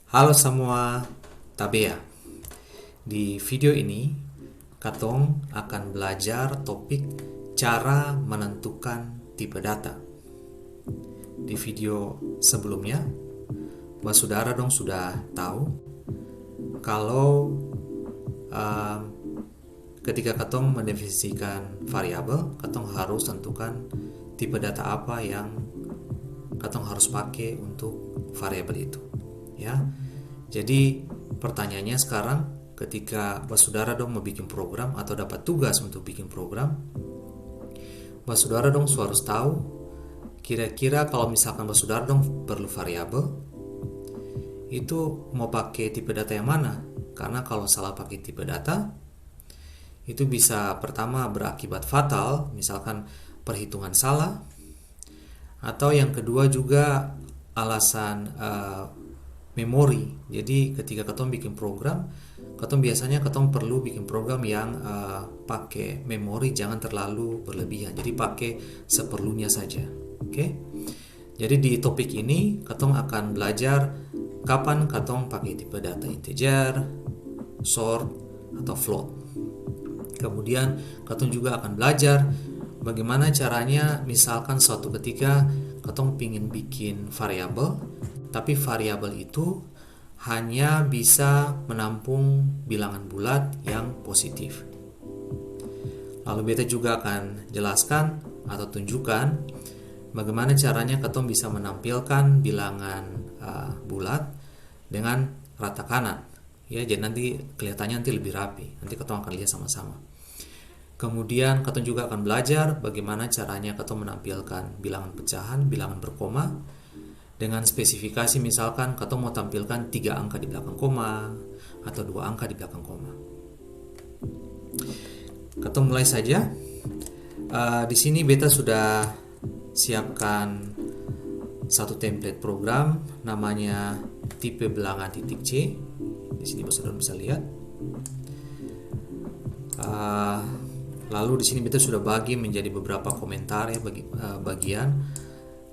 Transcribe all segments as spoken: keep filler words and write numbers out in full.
Halo samua, tabea. Di video ini, katong akan belajar topik cara menentukan tipe data. Di video sebelumnya, basudara dong sudah tahu kalau, ehm, ketika katong mendefinisikan variabel, katong harus tentukan tipe data apa yang katong harus pake untuk variabel itu, ya. Jadi, pertanyaannya sekarang, ketika basudara dong mau bikin program atau dapat tugas untuk bikin program, basudara dong su harus tahu, kira-kira kalau misalkan basudara dong perlu variabel, itu mau pake tipe data yang mana? Karena kalau salah pake tipe data, itu bisa pertama berakibat fatal, misalkan perhitungan salah, atau yang kedua juga alasan, eh, memori. Jadi ketika katong bikin program, katong biasanya katong perlu bikin program yang, eh, pake memori, jangan terlalu berlebihan. Jadi pake seperlunya saja. Oke? Jadi di topik ini katong akan belajar kapan katong pake tipe data integer, short, atau float. Kemudian katong juga akan belajar bagaimana caranya misalkan suatu ketika katong pingin bikin variabel, tapi variabel itu hanya bisa menampung bilangan bulat yang positif. Lalu beta juga akan jelaskan atau tunjukkan bagaimana caranya katong bisa menampilkan bilangan, eh, bulat dengan rata kanan. Ya, jadi nanti kelihatannya nanti lebih rapi. Nanti katong akan lihat sama-sama. Kemudian katong juga akan belajar bagaimana caranya katong menampilkan bilangan pecahan, bilangan berkoma, dengan spesifikasi misalkan katong mau tampilkan tiga angka di belakang koma atau dua angka di belakang koma. Katong mulai saja. Eh, di sini beta sudah siapkan satu template program namanya tipe bilangan titik C. Di sini basudara bisa lihat. Eh, lalu di sini beta sudah bagi menjadi beberapa komentar ya, bagi, eh, bagian,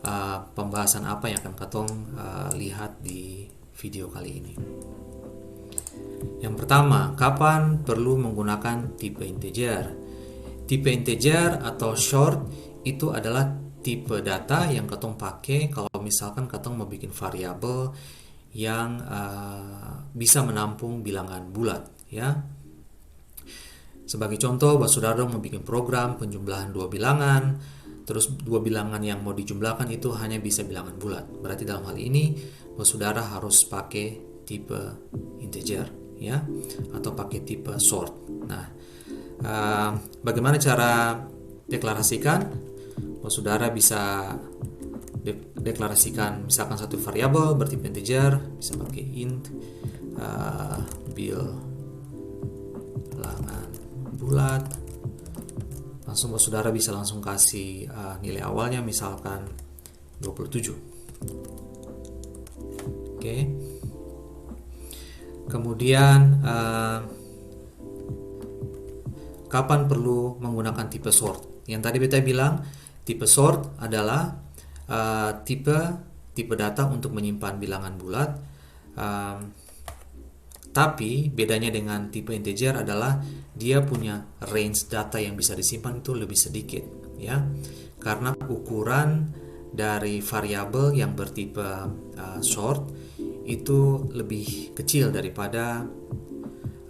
eh, pembahasan apa yang akan katong, eh, lihat di video kali ini. Yang pertama, kapan perlu menggunakan tipe integer? Tipe integer atau short itu adalah tipe data yang katong pake kalau misalkan katong mau bikin variabel yang, eh, bisa menampung bilangan bulat, ya. Sebagai contoh, basudara dong mau bikin program penjumlahan dua bilangan, terus dua bilangan yang mau dijumlahkan itu hanya bisa bilangan bulat. Berarti dalam hal ini, basudara harus pake tipe integer, ya, atau pake tipe short. Nah, eh, bagaimana cara deklarasikan? Basudara bisa de-, deklarasikan misalkan satu variabel bertipe integer, bisa pakai int, eh, bilangan bulat. Langsung basudara bisa langsung kasih, eh, nilai awalnya misalkan dua puluh tujuh. Oke. Kemudian, eh, kapan perlu menggunakan tipe short? Yang tadi beta bilang, tipe short adalah, eh, tipe, tipe data untuk menyimpan bilangan bulat. Em, tapi bedanya dengan tipe integer adalah dia punya range data yang bisa disimpan itu lebih sedikit, ya. Karena ukuran dari variabel yang bertipe, eh, short itu lebih kecil daripada,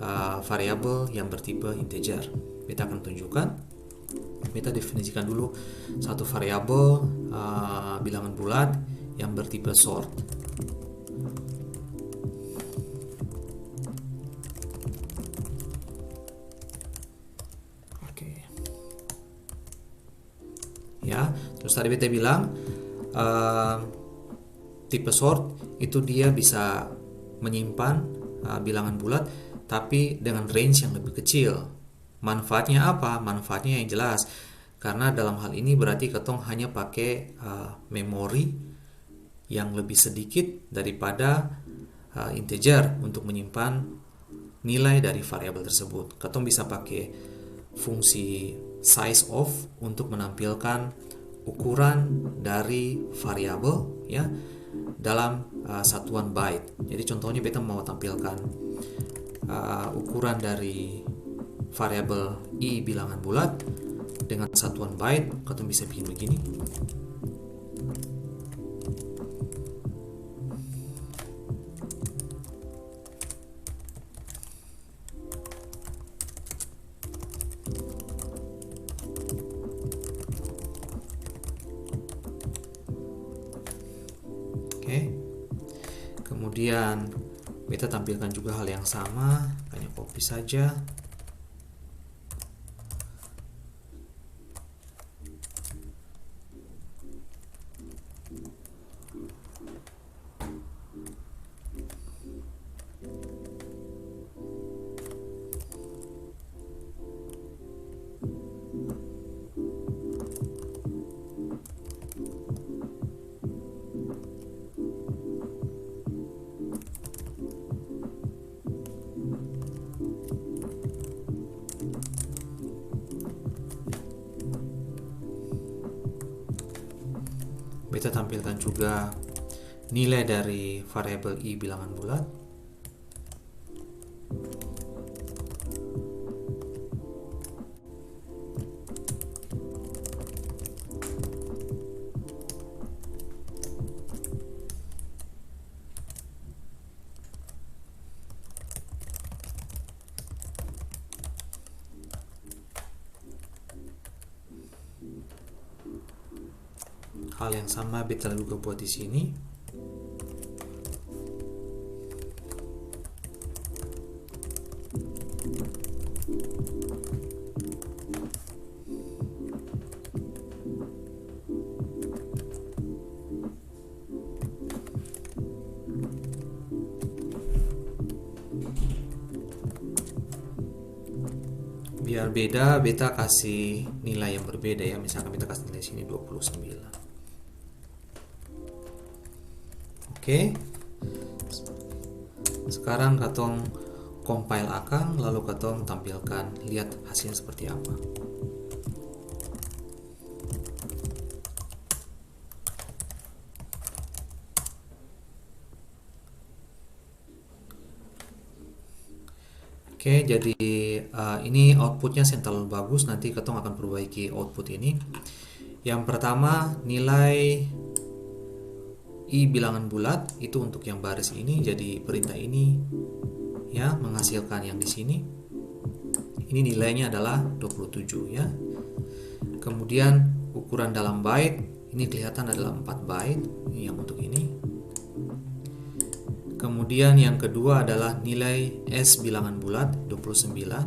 eh, variabel yang bertipe integer. Beta akan tunjukkan. Beta definisikan dulu satu variabel, eh, bilangan bulat yang bertipe short. Oke. Ya, terus tadi beta bilang, eh, tipe short itu dia bisa menyimpan, eh, bilangan bulat, tapi dengan range yang lebih kecil. Manfaatnya apa? Manfaatnya yang jelas, karena dalam hal ini berarti katong hanya pake, eh, memori yang lebih sedikit daripada, eh, integer untuk menyimpan nilai dari variabel tersebut. Katong bisa pake fungsi sizeof untuk menampilkan ukuran dari variabel, ya. dalam, uh, satuan byte. Jadi contohnya beta mau tampilkan, uh, ukuran dari variabel i bilangan bulat dengan satuan byte, katong bisa bikin begini. Oke. Kemudian beta tampilkan juga hal yang sama, hanya copy saja. Beta tampilkan juga nilai dari variabel i bilangan bulat. Hal yang sama beta juga buat di sini. Biar beda, beta kasi nilai yang berbeda ya. Misalkan beta kasi nilai sini dua puluh sembilan. Oke. Sekarang katong compile akang, lalu katong tampilkan, lihat hasilnya seperti apa. Oke, jadi, eh, ini outputnya seng terlalu bagus, nanti katong akan perbaiki output ini. Yang pertama, nilai i bilangan bulat itu untuk yang baris ini, jadi perintah ini, ya, menghasilkan yang di sini. Ini nilainya adalah dua puluh tujuh, ya. Kemudian ukuran dalam byte, ini kelihatan adalah empat byte, ini yang untuk ini. Kemudian yang kedua adalah nilai S bilangan bulat, dua puluh sembilan.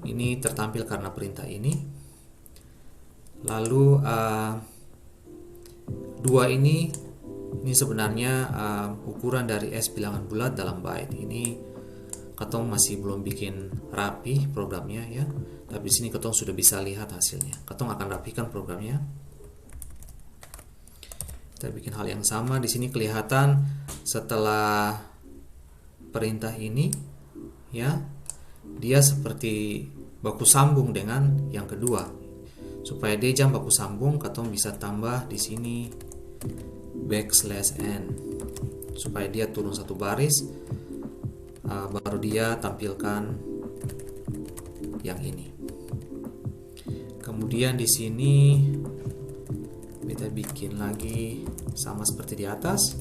Ini tertampil karena perintah ini. Lalu, eh, dua ini, ini sebenarnya, eh, ukuran dari S bilangan bulat dalam byte. Ini katong masih belum bikin rapi programnya, ya. Tapi di sini katong sudah bisa lihat hasilnya. Katong akan rapikan programnya. Kita bikin hal yang sama. Di sini kelihatan setelah perintah ini, ya, dia seperti baku sambung dengan yang kedua. Supaya dia jang baku sambung, katong bisa tambah di sini backslash n. Supaya dia turun satu baris, uh, baru dia tampilkan yang ini. Kemudian di sini beta bikin lagi sama seperti di atas.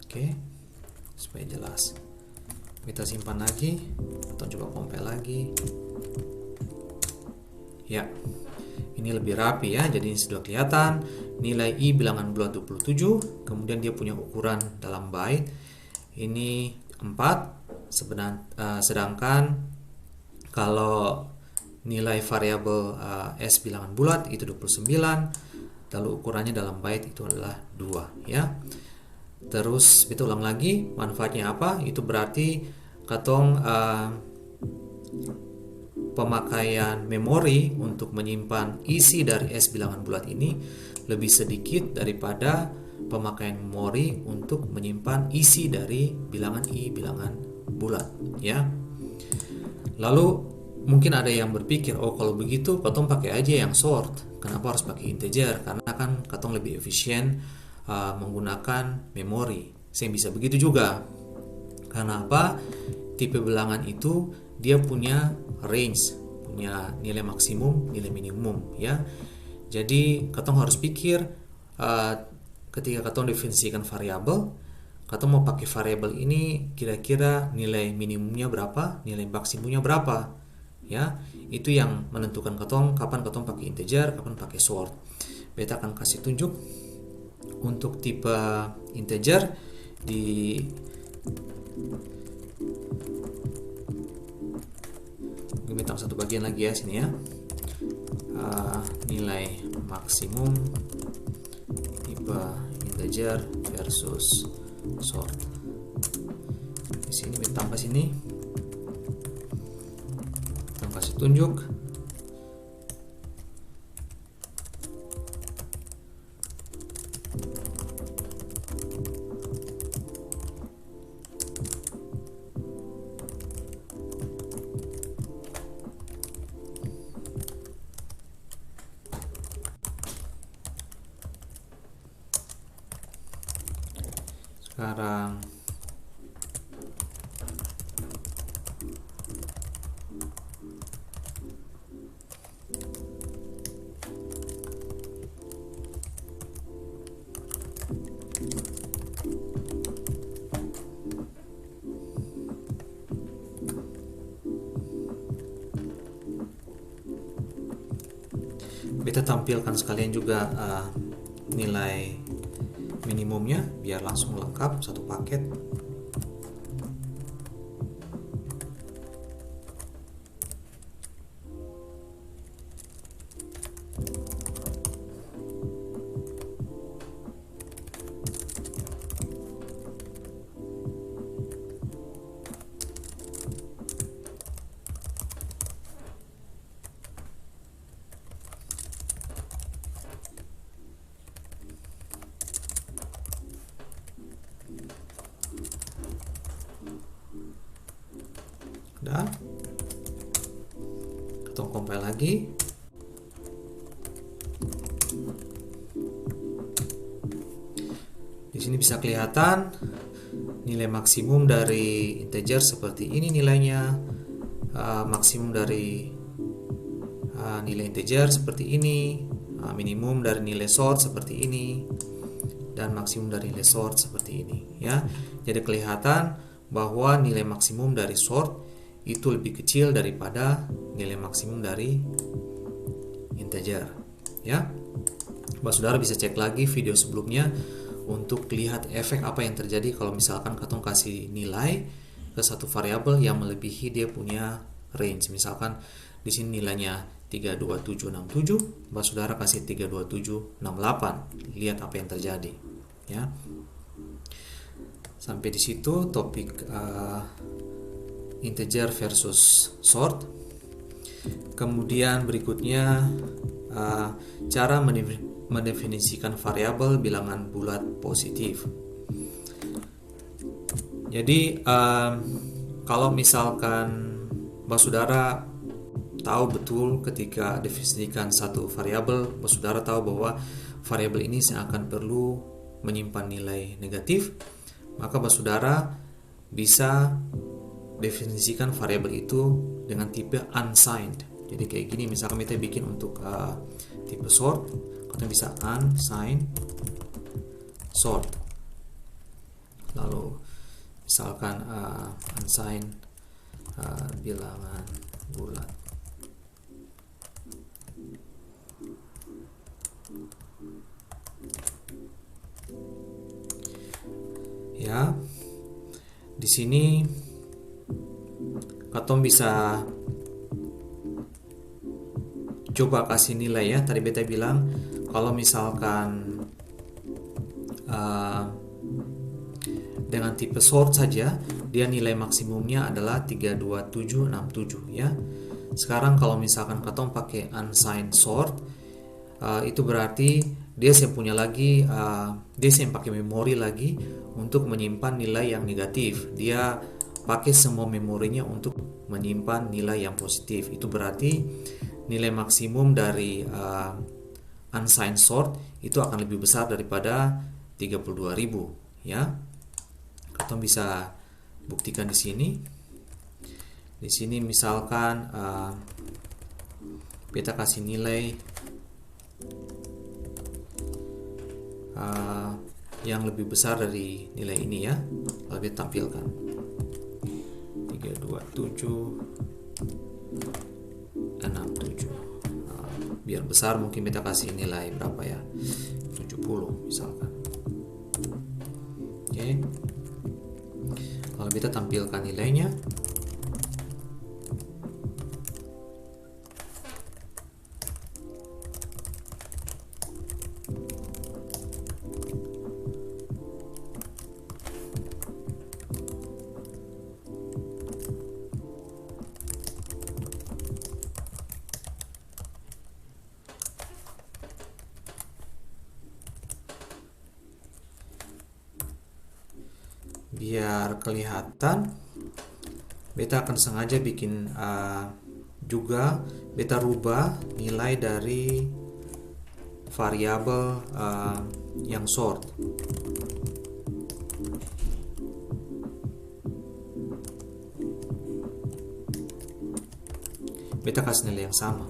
Oke, supaya jelas. Beta simpan lagi, atau coba compile lagi. Ya, ini lebih rapi ya, jadi ini sudah kelihatan. Nilai i bilangan bulat dua puluh tujuh, kemudian dia punya ukuran dalam byte. Ini empat, sebenar-, eh, sedangkan kalau nilai variabel, eh, S bilangan bulat itu dua puluh sembilan, lalu ukurannya dalam byte itu adalah dua, ya. Terus, beta ulang lagi, manfaatnya apa? Itu berarti katong, eh, pemakaian memori untuk menyimpan isi dari S bilangan bulat ini lebih sedikit daripada pemakaian memori untuk menyimpan isi dari bilangan i bilangan bulat, ya. Lalu, mungkin ada yang berpikir, "Oh, kalau begitu, katong pakai aja yang short." Kenapa harus pakai integer? Karena kan katong lebih efisien, uh, menggunakan memori. Seng bisa begitu juga. Karena apa? Tipe bilangan itu dia punya range, punya nilai maksimum, nilai minimum, ya. Jadi, katong harus pikir, uh, ketika katong definisikan variabel, katong mau pakai variabel ini kira-kira nilai minimumnya berapa, nilai maksimumnya berapa, ya. Itu yang menentukan katong kapan katong pakai integer, kapan pakai short. Beta akan kasih tunjuk untuk tipe integer di Mungkin tambah satu bagian lagi ya sini ya. Ah, nilai maksimum tipe integer versus short. Di sini tambah sini. Kita kasih tunjuk. Sekarang Beta tampilkan sekalian juga, eh, nilai minimumnya, biar langsung lengkap satu paket. Dah. Katong compile lagi. Di sini bisa kelihatan nilai maksimum dari integer seperti ini nilainya, eh, maksimum dari, eh, nilai integer seperti ini, eh, minimum dari nilai short seperti ini, dan maksimum dari nilai short seperti ini, ya. Jadi kelihatan bahwa nilai maksimum dari short itu lebih kecil daripada nilai maksimum dari integer, ya. Basudara bisa cek lagi video sebelumnya untuk lihat efek apa yang terjadi kalau misalkan katong kasih nilai ke satu variabel yang melebihi dia punya range. Misalkan di sini nilainya tiga dua tujuh enam tujuh, basudara kasih tiga dua tujuh enam delapan. Lihat apa yang terjadi. Ya. Sampai di situ topik, eh, integer versus short. Kemudian berikutnya, eh, cara mendefi-, mendefinisikan variabel bilangan bulat positif. Jadi, eh, kalau misalkan basudara tahu betul ketika definisikan satu variabel, basudara tahu bahwa variabel ini seng akan perlu menyimpan nilai negatif, maka basudara bisa definisikan variabel itu dengan tipe unsigned. Jadi kayak gini, misalkan beta bikin untuk, uh, tipe short, katong bisa unsigned short. Lalu misalkan, uh, unsigned, uh, bilangan bulat. Ya, di sini katong bisa coba kasih nilai ya. Tadi beta bilang, kalau misalkan, uh, dengan tipe short saja, dia nilai maksimumnya adalah tiga dua tujuh enam tujuh, ya. Sekarang kalau misalkan katong pakai unsigned short, uh, itu berarti dia seng punya lagi, uh, dia seng pakai memori lagi untuk menyimpan nilai yang negatif. Dia pakai semua memorinya untuk menyimpan nilai yang positif. Itu berarti nilai maksimum dari, uh, unsigned sort itu akan lebih besar daripada tiga puluh dua ribu, ya. Katong bisa buktikan di sini. Di sini misalkan, eh, beta kasih nilai, eh, yang lebih besar dari nilai ini, ya. Lalu beta tampilkan. Tiga dua tujuh enam tujuh. Nah, biar besar mungkin beta kasih nilai berapa, ya? Tujuh puluh misalkan. Oke. Lalu beta tampilkan nilainya. Biar kelihatan, beta akan sengaja bikin, eh, juga beta rubah nilai dari variabel, eh, yang sort. Beta kasih nilai yang sama.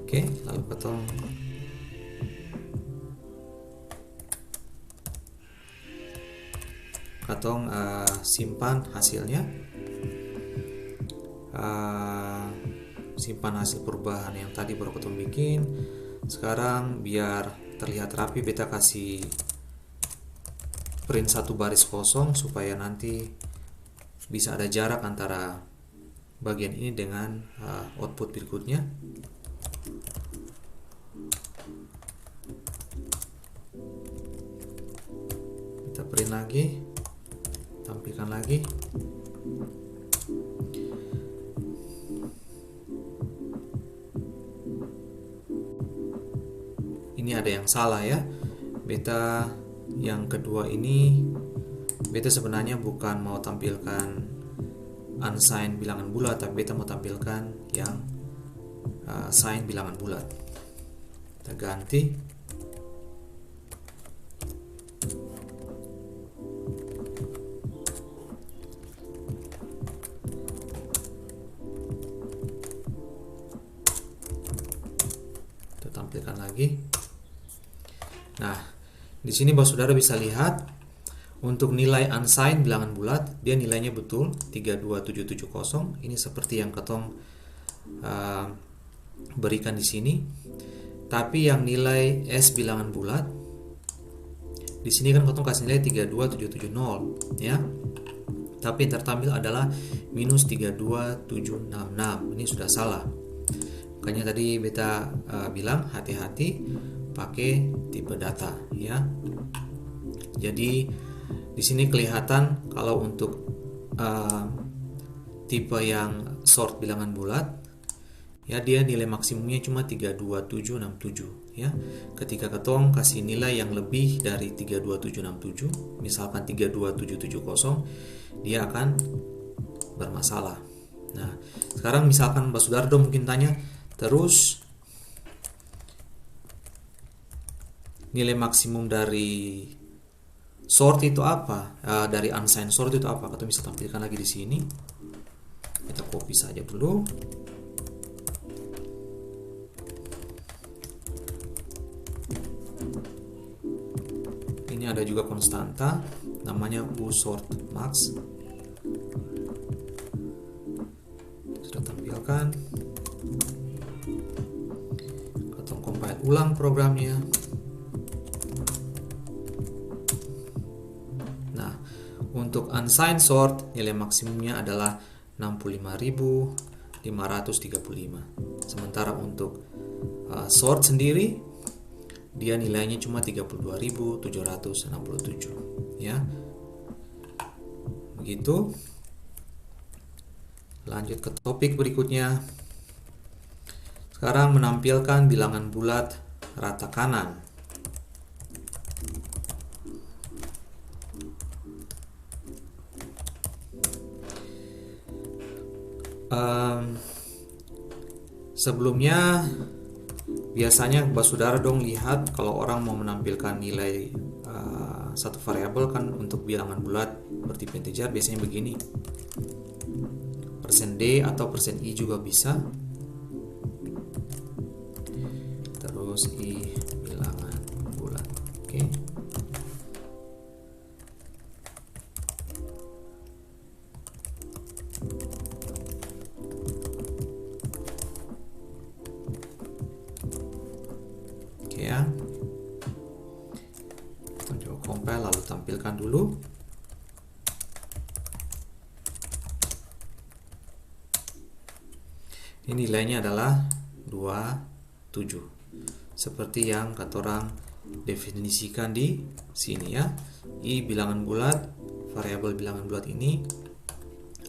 Oke, lalu katong, katong, eh, simpan hasilnya. Eh, simpan hasil perubahan yang tadi baru katong bikin. Sekarang biar terlihat rapi, beta kasih print satu baris kosong supaya nanti bisa ada jarak antara bagian ini dengan, uh, output berikutnya. Kita print lagi, tampilkan lagi. Ini ada yang salah, ya. Beta yang kedua ini, beta sebenarnya bukan mau tampilkan unsigned bilangan bulat, tapi beta mau tampilkan yang, uh, signed bilangan bulat. Kita ganti. Kita tampilkan lagi. Nah, di sini basudara bisa lihat, untuk nilai unsigned bilangan bulat, dia nilainya betul tiga dua tujuh tujuh kosong. Ini seperti yang katong, eh, berikan di sini. Tapi yang nilai S bilangan bulat, di sini kan katong kasih nilai tiga dua tujuh tujuh nol, ya. Tapi yang tertampil adalah minus tiga dua tujuh enam enam. Ini sudah salah. Makanya tadi beta, eh, bilang hati-hati pake tipe data, ya. Jadi, di sini kelihatan kalau untuk, eh, tipe yang sort bilangan bulat, ya, dia nilai maksimumnya cuma tiga dua tujuh enam tujuh, ya. Ketika katong kasih nilai yang lebih dari tiga dua tujuh enam tujuh, misalkan tiga dua tujuh tujuh kosong, dia akan bermasalah. Nah, sekarang misalkan basudara dong mungkin tanya, "Terus nilai maksimum dari sort itu apa? Eh, dari unsigned sort itu apa?" Katong bisa tampilkan lagi di sini. Kita copy saja dulu. Ini ada juga konstanta, namanya U sort max. Sudah tampilkan. Katong compile ulang programnya. Nah, untuk unsigned sort, nilai maksimumnya adalah enam puluh lima ribu lima ratus tiga puluh lima. Sementara untuk, uh, sort sendiri, dia nilainya cuma tiga puluh dua ribu tujuh ratus enam puluh tujuh, ya. Begitu. Lanjut ke topik berikutnya. Sekarang menampilkan bilangan bulat rata kanan. Em, sebelumnya, biasanya basudara dong lihat kalau orang mau menampilkan nilai, eh, satu variabel kan untuk bilangan bulat bertipe integer, biasanya begini. Persen D atau persen I juga bisa. Terus I bilangan bulat. Oke. Oke ya. Kita coba compile lalu tampilkan dulu. Ini nilainya adalah dua tujuh. Seperti yang katorang definisikan di sini ya. I bilangan bulat, variabel bilangan bulat ini,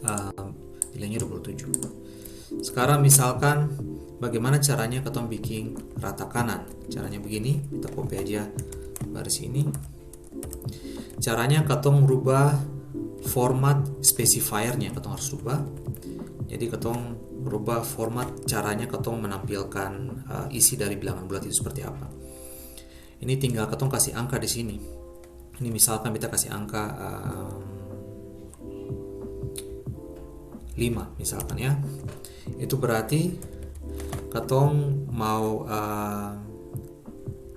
ehm, nilainya dua puluh tujuh. Sekarang misalkan bagaimana caranya katong biking rata kanan. Caranya begini, kita copy aja baris ini. Caranya katong rubah format specifier-nya, katong harus rubah. Jadi katong rubah format caranya katong menampilkan, eh, isi dari bilangan bulat itu seperti apa. Ini tinggal katong kasih angka di sini. Ini misalkan beta kasih angka, em, lima misalkan ya. Itu berarti katong mau, eh,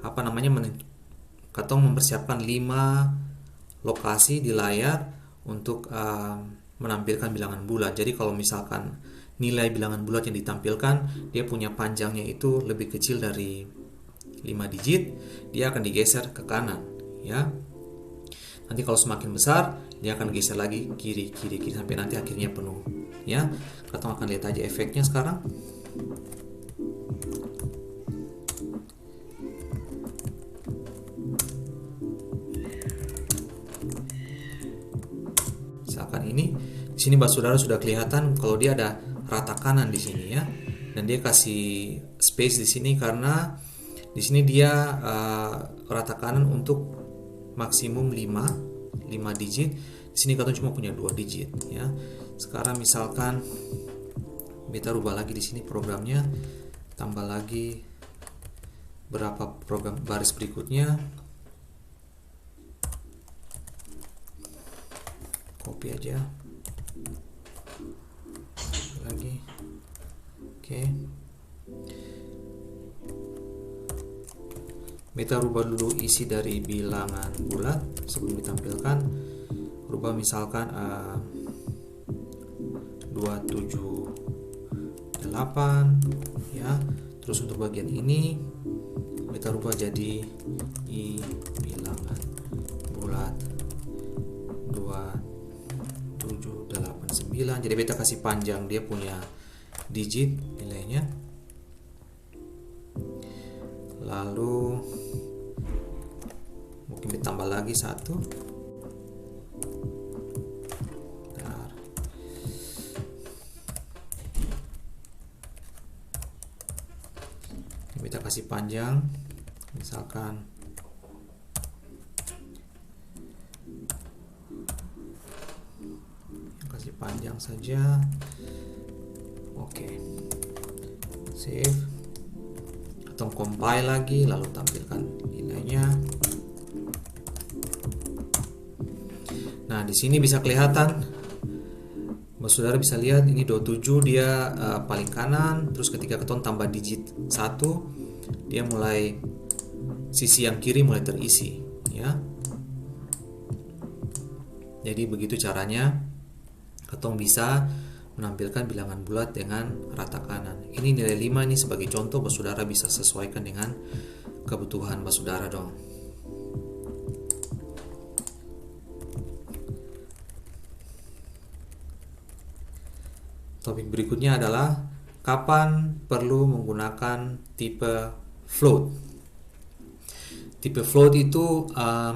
apa namanya, men-, katong mempersiapkan lima lokasi di layar untuk, eh, menampilkan bilangan bulat. Jadi kalau misalkan nilai bilangan bulat yang ditampilkan, dia punya panjangnya itu lebih kecil dari lima digit, dia akan digeser ke kanan, ya. Nanti kalau semakin besar, dia akan geser lagi kiri, kiri, kiri, sampai nanti akhirnya penuh, ya. Katong akan lihat aja efeknya sekarang. Misalkan ini, di sini basudara sudah kelihatan kalau dia ada rata kanan di sini ya. Dan dia kasih space di sini karena di sini dia, eh, rata kanan untuk maksimum lima, lima digit. Di sini katong cuma punya dua digit ya. Sekarang misalkan beta rubah lagi di sini programnya, tambah lagi berapa program baris berikutnya. Copy aja. Lagi. Oke. Beta rubah dulu isi dari bilangan bulat sebelum ditampilkan. Rubah misalkan, eh, dua tujuh delapan, ya. Terus untuk bagian ini, beta rubah jadi I bilangan bulat dua tujuh delapan sembilan. Jadi beta kasih panjang dia punya digit nilainya. Lalu mungkin ditambah lagi satu. Bentar. Ini beta kasih panjang, misalkan kasih panjang saja. Oke. Save. Katong compile lagi, lalu tampilkan nilainya. Nah, di sini bisa kelihatan, saudara bisa lihat ini dua tujuh dia, eh, paling kanan, terus ketika katong tambah digit satu, dia mulai, sisi yang kiri mulai terisi, ya. Jadi begitu caranya katong bisa menampilkan bilangan bulat dengan rata kanan. Ini nilai lima ini sebagai contoh, saudara bisa sesuaikan dengan kebutuhan saudara dong. Topik berikutnya adalah kapan perlu menggunakan tipe float. Tipe float itu, eh,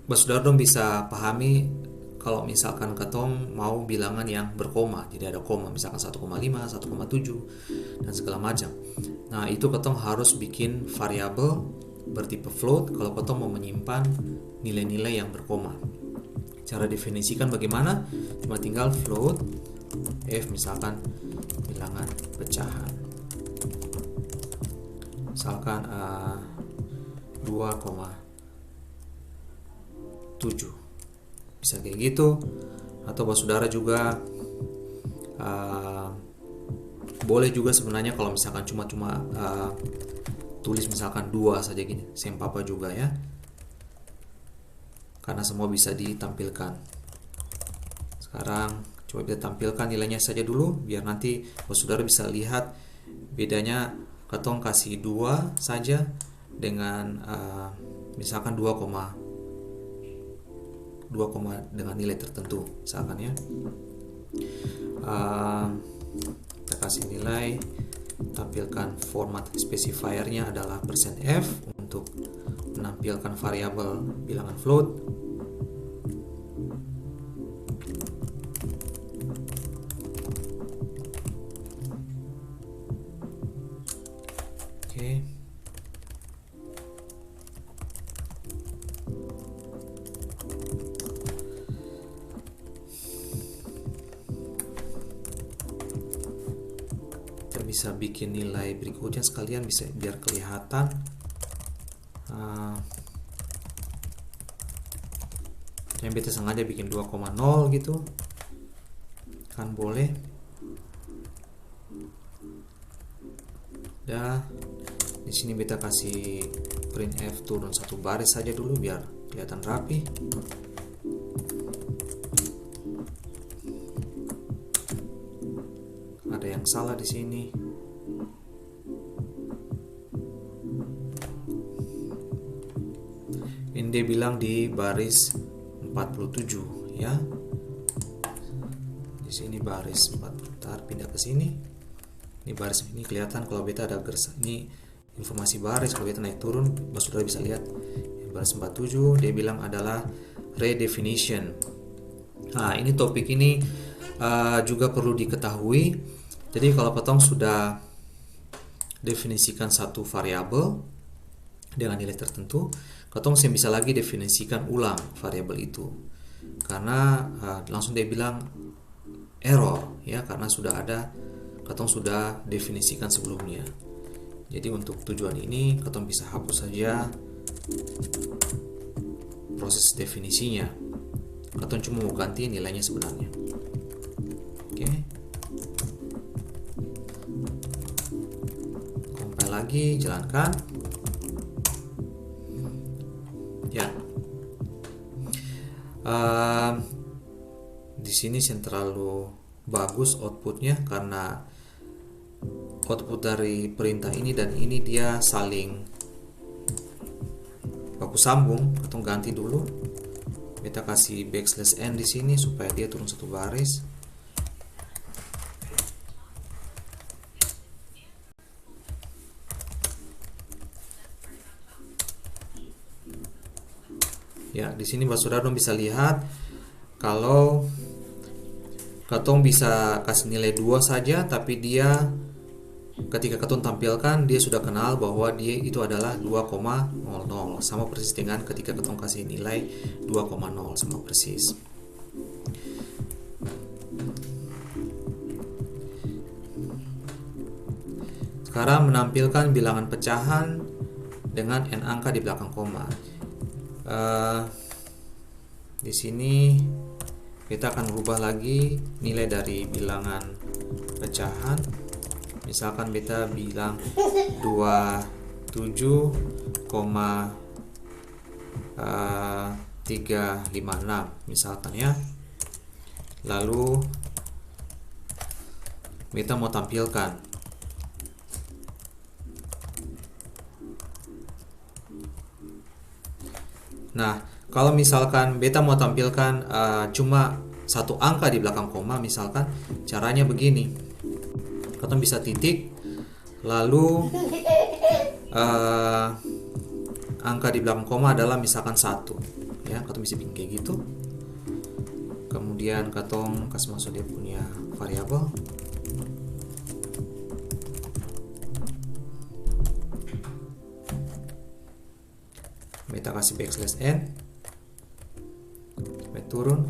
basudara dong bisa pahami kalau misalkan katong mau bilangan yang berkoma, jadi ada koma, misalkan satu koma lima, satu koma tujuh, dan segala macam. Nah, itu katong harus bikin variabel bertipe float kalau katong mau menyimpan nilai-nilai yang berkoma. Cara definisikan bagaimana? Cuma tinggal float F, misalkan bilangan pecahan. Misalkan, eh, dua koma tujuh. Bisa kayak gitu. Atau basudara juga, eh, boleh juga sebenarnya kalau misalkan cuma-cuma, eh, tulis misalkan dua saja gini, seng papa juga ya. Karena semua bisa ditampilkan. Sekarang coba kita tampilkan nilainya saja dulu, biar nanti saudara bisa lihat bedanya katong kasih dua saja dengan, eh, misalkan dua koma, dua koma dengan nilai tertentu, misalkan ya. Eh, kita kasih nilai, tampilkan format specifier-nya adalah persen F untuk menampilkan variabel bilangan float. Oke. Kita bisa bikin nilai berikutnya sekalian, bisa biar kelihatan. Ah, yang beta sengaja bikin dua koma nol gitu, kan boleh. Dah, di sini beta kasih printf turun satu baris saja dulu biar kelihatan rapi. Ada yang salah di sini. Ini dia bilang di baris empat puluh tujuh, ya. Di sini baris empat puluh, tar pindah ke sini. Ini baris ini kelihatan kalau beta ada garis, ini informasi baris, kalau beta naik turun, saudara bisa lihat. Baris empat tujuh, dia bilang adalah redefinition. Nah, ini topik ini, eh, juga perlu diketahui. Jadi, kalau katong sudah definisikan satu variabel dengan nilai tertentu, katong seng bisa lagi definisikan ulang variabel itu. Karena, eh, langsung dia bilang error, ya, karena sudah ada, katong sudah definisikan sebelumnya. Jadi, untuk tujuan ini, katong bisa hapus saja proses definisinya. Katong cuma mau ganti nilainya sebenarnya. Oke. Compile lagi, jalankan. Ya. Ehm, di sini seng terlalu bagus outputnya karena output dari perintah ini dan ini dia saling baku sambung. Katong ganti dulu. Beta kasih backslash n di sini supaya dia turun satu baris. Ya, di sini saudara dong bisa lihat kalau katong bisa kasih nilai dua saja, tapi dia ketika katong tampilkan, dia sudah kenal bahwa dia itu adalah dua koma nol nol, sama persis dengan ketika katong kasih nilai dua koma nol, sama persis. Sekarang menampilkan bilangan pecahan dengan n angka di belakang koma. Eh, di sini kita akan rubah lagi nilai dari bilangan pecahan. Misalkan beta bilang dua tujuh koma eh, tiga lima enam, misalkan ya. Lalu beta mau tampilkan. Nah, kalau misalkan beta mau tampilkan, eh, cuma satu angka di belakang koma, misalkan, caranya begini. Katong bisa titik, lalu, eh, angka di belakang koma adalah misalkan satu. Ya, katong bisa bikin kayak gitu. Kemudian katong kas masuk dia punya variabel. Beta kasih backslash n. Sampai turun.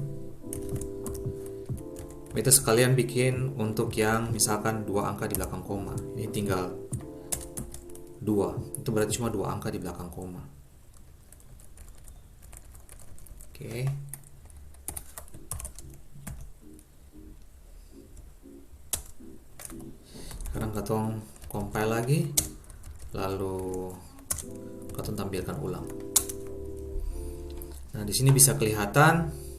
Kita sekalian bikin untuk yang misalkan dua angka di belakang koma. Ini tinggal dua. Itu berarti cuma dua angka di belakang koma. Oke. Sekarang katong compile lagi, lalu katong tampilkan ulang. Nah, di sini bisa kelihatan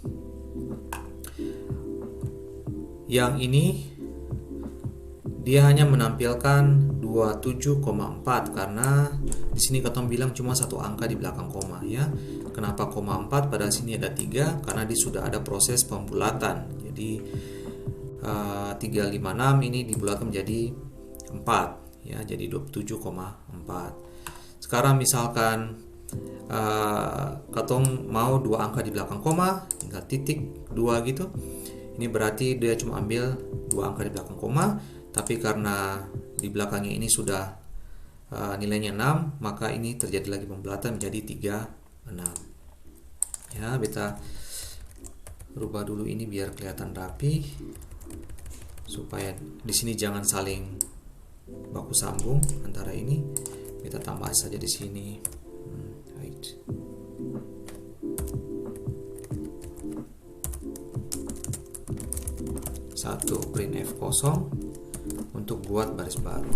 yang ini dia hanya menampilkan dua tujuh koma empat karena di sini katong bilang cuma satu angka di belakang koma, ya. Kenapa koma empat padahal sini ada tiga? Karena dia sudah ada proses pembulatan. Jadi, eh, tiga lima enam ini dibulatkan menjadi empat, ya, jadi dua puluh tujuh koma empat. Sekarang misalkan, eh, katong mau dua angka di belakang koma, tinggal titik dua gitu. Ini berarti dia cuma ambil dua angka di belakang koma, tapi karena di belakangnya ini sudah, eh, nilainya enam, maka ini terjadi lagi pembulatan menjadi tiga enam. Ya, beta rubah dulu ini biar kelihatan rapi, supaya di sini jangan saling baku sambung antara ini. Beta tambah saja di sini. Hmm, right. Satu, print F kosong untuk buat baris baru.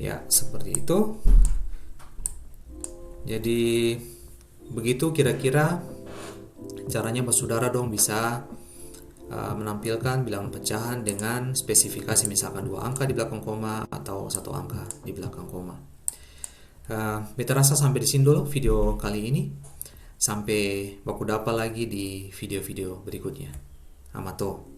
Ya, seperti itu. Jadi, begitu kira-kira caranya basudara dong bisa, uh, menampilkan bilangan pecahan dengan spesifikasi, misalkan dua angka di belakang koma atau satu angka di belakang koma. Uh, beta rasa sampe di sini dolo video kali ini. Sampe baku dapa lagi di video-video berikutnya. Amato.